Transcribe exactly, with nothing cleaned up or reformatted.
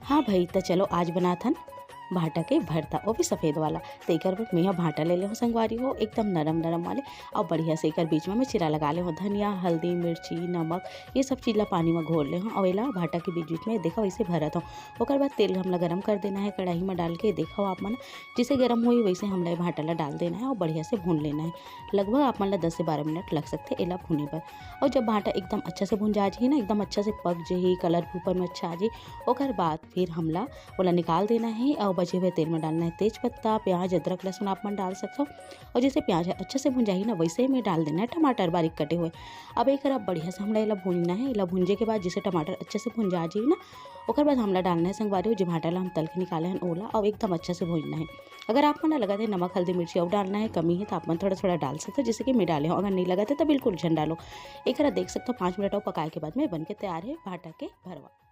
हाँ भाई, त चलो आज बनाथन भांटा के भरता, वो भी सफेद वाला। त एकर बर मेंहा भांटा ले ले हूँ संगवारी हो, एकदम नरम नरम वाले, और बढ़िया से एकर बीच में मैं चीरा लगा ले हूँ धनिया, हल्दी, मिर्ची, नमक, ये सब चीज ला पानी में घोल ले हूँ और एला भांटा के बीच बीच में देखा वैसे भरत हूँ। ओकर बाद तेल हमला गरम कर देना है कढ़ाई में डाल के, देखा आप मन जैसे गरम होई वैसे हमला ये भांटा ला डाल देना है और बढ़िया से भून लेना है। लगभग आप मन ला दस से बारह मिनट लग सकते एला भूने पर। और जब भांटा एकदम अच्छा से भुंजा जाही ना, एकदम अच्छा से पक जाही, कलर भी ऊपर में अच्छा आ जाही, ओकर बाद फिर हमला ओला निकाल देना है और बचे हुए तेल में डालना है तेज पत्ता, प्याज, अदरक, लहसुन आप मन डाल सकते हो। और जैसे प्याज है अच्छे से भुंजाही ना, वैसे ही में डाल देना है टमाटर बारीक कटे हुए। अब एक आप बढ़िया से हमला एला भूनना है। एला भूंजे के बाद जैसे टमाटर अच्छे से भुंजा जाही ना, ओकर बाद हमला डालना है संगवारी हो जे भांटा ला हम तल के निकाले हैं ओला, और एकदम अच्छा से भूनना है। अगर आप मन ला लगत है नमक, हल्दी, मिर्ची और डालना है, कमी है, तो आप मन थोड़ा थोड़ा डाल सकते हो, जैसे कि मैं डाले हूँ। अगर नहीं लगत है तो बिल्कुल झन डालो। एक देख सकते हो, पाँच मिनट और पकाए के बाद में बन के तैयार है भांटा के भरवा।